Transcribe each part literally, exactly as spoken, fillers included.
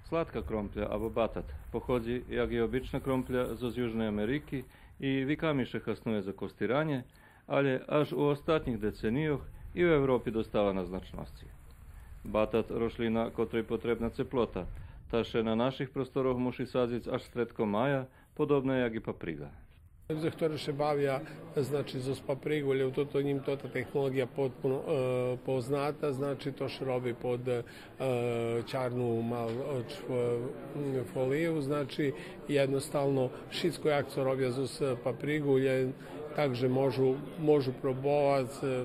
Сладка кромпля або батат походзи, як и обична кромпля, зоз Южней Америки и виками ше хаснує за костиранє, алє аж у остатнїх деценийох и у Европи достала на значносци. Батат рошлїна котрей потребна цеплота, та ше на наших просторох муши садзиц аж штредком мая, подобно як и паприґа. Людзе хтори ше бавя, значи, зоз паприґу, лєбо тото, нїм тота технолоґия потпуно, е, позната, значи, то ше роби под, е, чарну мал, е, чв-, м, фолию, значи, єдноставно шицко як цо робя зоз паприґу, лєм так же можу, можу пробовац, е,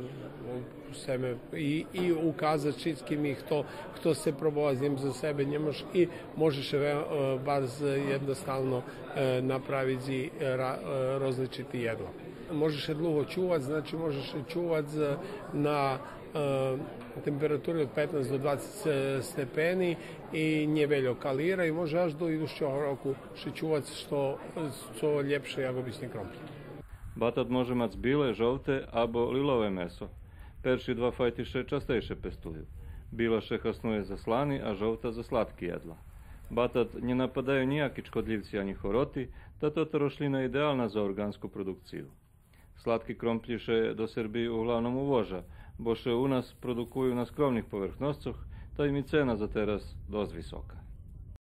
у себе и, и указац шицким и хто, хто сце пробовац, нєм за себе, нє мож, и може ше ве-, е, барз єдноставно, е, направиц и, е, ра-, е, розличити єдла. Може ше длуго чувац, значи може ше чувац, е, на, е, температури од петнац до двацец степени и нє вельо калира и може аж до идуцого року ше чувац што, цо лєпше як обични кромпля. Батат може мац биле, жовте або лилове месо. Перши два файти ше частейше пестую. Била ше хаснує за слани, а жовта за сладки єдла. Батат нє нападаю нїяки чкодлївци анї хороти, та тота рошлїна идеална за орґанску продукцию. Сладки кромплї ше до Сербиї углавном увожа, бо ше у нас продукую на скромних поверхносцох, та им и цена за тераз досц висока.